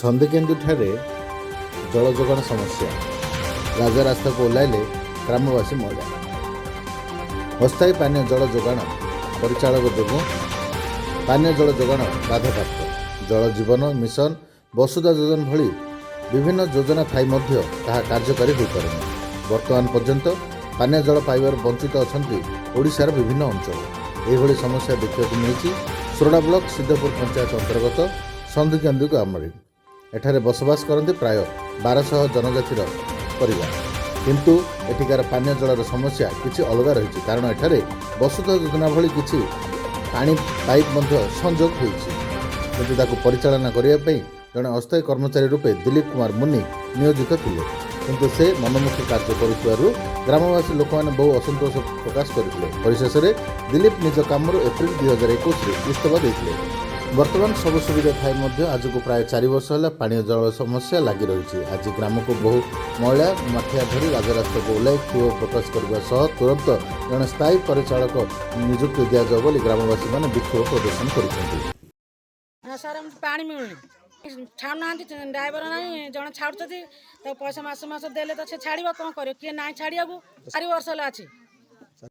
ସନ୍ଧିକେନ୍ଦୁଠାରେ ଜଳ ଯୋଗାଣ ସମସ୍ୟା, ରାଜରାସ୍ତାକୁ ଓହ୍ଲାଇଲେ ଗ୍ରାମବାସୀ ମହିଳା। ଅସ୍ଥାୟୀ ପାନୀୟ ଜଳ ଯୋଗାଣ ପରିଚାଳକ ଯୋଗୁଁ ପାନୀୟ ଜଳ ଯୋଗାଣ ବାଧାପ୍ରାପ୍ତ। ଜଳ ଜୀବନ ମିଶନ, ବସୁଧା ଯୋଜନା ଭଳି ବିଭିନ୍ନ ଯୋଜନା ଥାଇ ମଧ୍ୟ ତାହା କାର୍ଯ୍ୟକାରୀ ହୋଇପାରୁନି। ବର୍ତ୍ତମାନ ପର୍ଯ୍ୟନ୍ତ ପାନୀୟ ଜଳ ପାଇବାରୁ ବଞ୍ଚିତ ଅଛନ୍ତି ଓଡ଼ିଶାର ବିଭିନ୍ନ ଅଞ୍ଚଳ। ଏହିଭଳି ସମସ୍ୟା ଦେଖିବାକୁ ମିଳିଛି ସୋରଡ଼ା ବ୍ଲକ ସିଦ୍ଧପୁର ପଞ୍ଚାୟତ ଅନ୍ତର୍ଗତ ସନ୍ଧିକେନ୍ଦୁ ଗ୍ରାମରେ। ଏଠାରେ ବସବାସ କରନ୍ତି ପ୍ରାୟ 1200 ଜନଜାତିର ପରିବାର। କିନ୍ତୁ ଏଠିକାର ପାନୀୟ ଜଳର ସମସ୍ୟା କିଛି ଅଲଗା ରହିଛି, କାରଣ ଏଠାରେ ବସୁଧା ଯୋଜନା ଭଳି କିଛି ପାଣି ପାଇପ୍ ମଧ୍ୟ ସଂଯୋଗ ହୋଇଛି। କିନ୍ତୁ ତାକୁ ପରିଚାଳନା କରିବା ପାଇଁ ଜଣେ ଅସ୍ଥାୟୀ କର୍ମଚାରୀ ରୂପେ ଦିଲୀପ କୁମାର ମୁନି ନିୟୋଜିତ ଥିଲେ। କିନ୍ତୁ ସେ ମନମୁଖୀ କାର୍ଯ୍ୟ କରୁଥିବାରୁ ଗ୍ରାମବାସୀ ଲୋକମାନେ ବହୁ ଅସନ୍ତୋଷ ପ୍ରକାଶ କରିଥିଲେ। ପରିଶେଷରେ ଦିଲୀପ ନିଜ କାମରୁ ଏପ୍ରିଲ 2021ରେ ଇସ୍ତଫା ଦେଇଥିଲେ। ବର୍ତ୍ତମାନ ସବୁ ସୁବିଧା ଥାଇ ମଧ୍ୟ ଆଜକୁ ପ୍ରାୟ 4 ବର୍ଷ ହେଲା ପାନୀୟ ଜଳ ସମସ୍ୟା ଲାଗି ରହିଛି। ଆଜି ଗ୍ରାମକୁ ବହୁ ମହିଳା ମାଠିଆ ଧରି ରାଜରାସ୍ତାକୁ ଓହ୍ଲାଇ କ୍ଷୋଭ ପ୍ରକାଶ କରିବା ସହ ତୁରନ୍ତ ଜଣେ ସ୍ଥାୟୀ ପରିଚାଳକ ନିଯୁକ୍ତି ଦିଆଯାଉ ବୋଲି ଗ୍ରାମବାସୀମାନେ ବିକ୍ଷୋଭ ପ୍ରଦର୍ଶନ କରିଛନ୍ତି। ହଁ ସାର୍, ଆମକୁ ପାଣି ମିଳୁନି। ଛାଡ଼ୁନାହାନ୍ତି, ଡ୍ରାଇଭର ନାହିଁ। ଜଣେ ଛାଡ଼ୁଛନ୍ତି, ତାକୁ ପଇସା ମାସ ମାସ ଦେଲେ ତ ସେ ଛାଡ଼ିବ। କ'ଣ କରିବ? କିଏ ନାହିଁ ଛାଡ଼ିବାକୁ। 4 ବର୍ଷ ହେଲା ଅଛି।